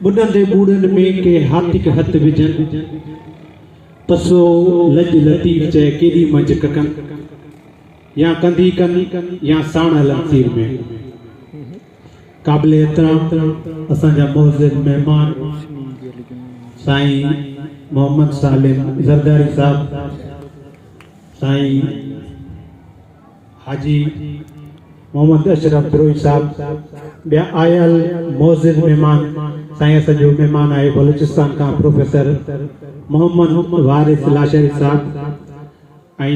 ٻڏندي ٻوڙن ۾ ڪي هاتڪ هٿ وجهن، پسو لڄ لطيف چئي ڪيڏي منجهه ڪڪن، يا ڪنڌي ڪن يا ساڻ هلن سير ۾. قابل احترام اسان جا معزز مهمان سائين محمد سالم زرداري صاحب، سائين حاجي محمد اشرف بروهي صاحب، ٻيا آيل معزز مهمان، سائين اسان جو مهمان آهي بلوچستان کان پروفيسر محمد وارث لاشاري صاحب ۽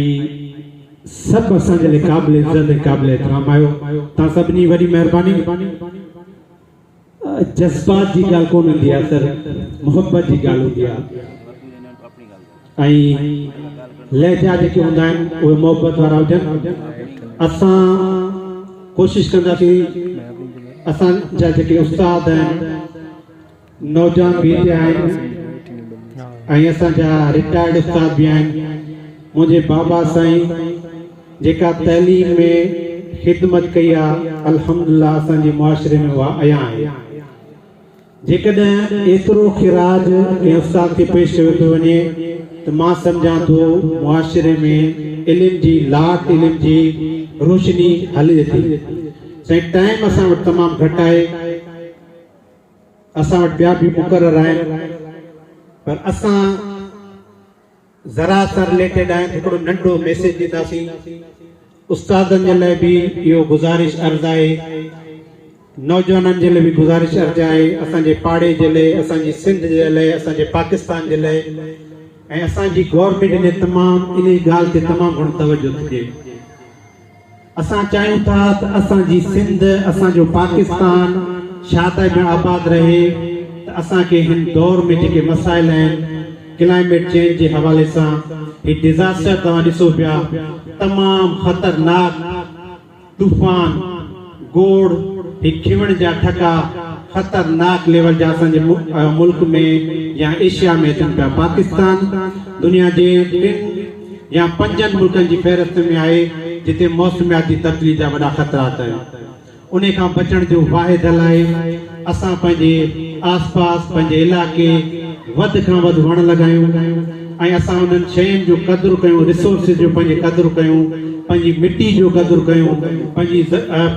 سڀ اسان جي لاء قابل عزت ۽ قابل احترام آهيو. توهان سڀني وڏي مهرباني. جذبات جي ڳالهه ڪونه هوندي آهي سر، محبت جي ڳالهه هوندي آهي ۽ لهجا جيڪي هوندا آهن اهي محبت وارا هجن. اسان ڪوشش ڪنداسين اسان جا جيڪي استاد آهن، نوجوان به هتي آهن ۽ اسان جا رٽائرڊ استاد به آهن. منهنجي بابا سائين جيڪا تعليم ۾ خدمت ڪئي آ الحمدلله اسان جي معاشري ۾ اها عيان آهي. جيڪڏهن ايترو خراج ڪنهن استاد کي پيش ڪيو ٿو وڃي ته مان سمجهان ٿو معاشري ۾ علم جي لاٽ، علم جي روشني هلي ٿي. سائين ٽائيم اسان وٽ تمام گهٽ آهي. اسان وٽ ٻيا به مقرر آهن پر اسان زراعت سان رليٽيڊ آهن ته هڪڙو ننڍڙو ميسيج ڏينداسين. استادن جي لاء به اهو گذارش عرض آهي، نوجوانن جي لاء به گذارش عرض آهي، اسان جي پاڙي جي لاء، اسان جي سنڌ جي لاء، اسان جي پاڪستان جي لاء ۽ اسان جي گورنمينٽ ان تمام انهي ڳالهه تي تمام گهڻو توجه ٿي ڏئي. اسان چاهيون ٿا ته اسان جي سنڌ، اسان جو پاڪستان شادائي ۾ آباد رهي ته اسان کي هن دور ۾ جيڪي مسائل آهن ڪلائميٽ چينج جي حوالي سان هي ڊزاسٽر توهان ڏسو پيا تمام خطرناڪ طوفان گوڙ هي کيوڻ جا ٺڪا خطرناڪ ليول جا اسان جي ملڪ ۾ يا ايشيا ۾ اچن پيا. پاڪستان دنيا جي ٽن يا پنجن ملڪن جي فهرست ۾ آهي جتي موسمياتي تبديلي جا وڏا خطرات آهن. انهي کان بچڻ جو واحد حل آهي اسان پنهنجي آس پاس پنهنجي علائقي وڌ کان وڌ وڻ لڳايون ۽ اسان انهن شين جو قدر ڪيون، ريسورسز جو پنهنجي قدر ڪيون، پنهنجي مٽي جو قدر ڪيون، پنهنجي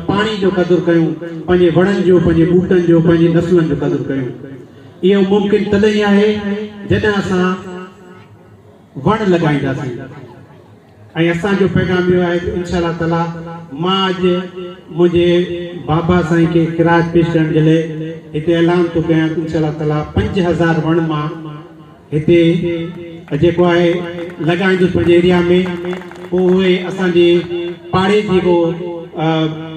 پاڻي جو قدر ڪيون، پنهنجي وڻن جو، پنهنجي ٻوٽن جو، پنهنجي نسلن جو قدر ڪيون. اهو ممڪن تڏهن آهي جڏهن اسان وڻ لڳائينداسين ۽ اسان جو پيغام اهو آهي ته انشاء الله تعالي مان اڄ منهنجي بابا سائين کي خراج پيش ڪرڻ جي لاء هتي اعلان ٿو ڪيان ته انشاء الله تعالي 5000 وڻ مان هتي جيڪو آهي لڳائيندس پنهنجي ايريا ۾، پوء اهي اسان جي پاڙي جي ڪو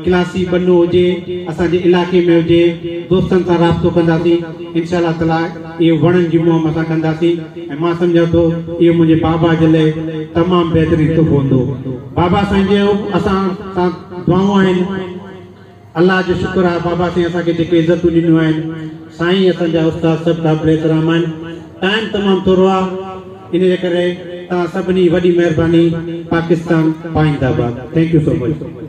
ڪلاسي ٻنو هجي، اسان جي علائقي ۾ هجي، دوستن سان رابطو ڪنداسين، انشاء الله تعالي اهو وڻن جي مهم اسان ڪنداسين ۽ مان سمجهان ٿو اهو منهنجي بابا جي لاء تمام بهترين تحفو هوندو. بابا سائين جو اسان سان دعائون آهن. الله جو شڪر آ بابا سائين اسان کي جيڪي عزتون ڏنيون آهن سائين اسان جا استاد سڀ قابل احترام آهن ٽائيم تمام ٿورو آ ان جي ڪري توهان سڀني وڏي مهرباني پاڪستان پائنده آباد thank you so much.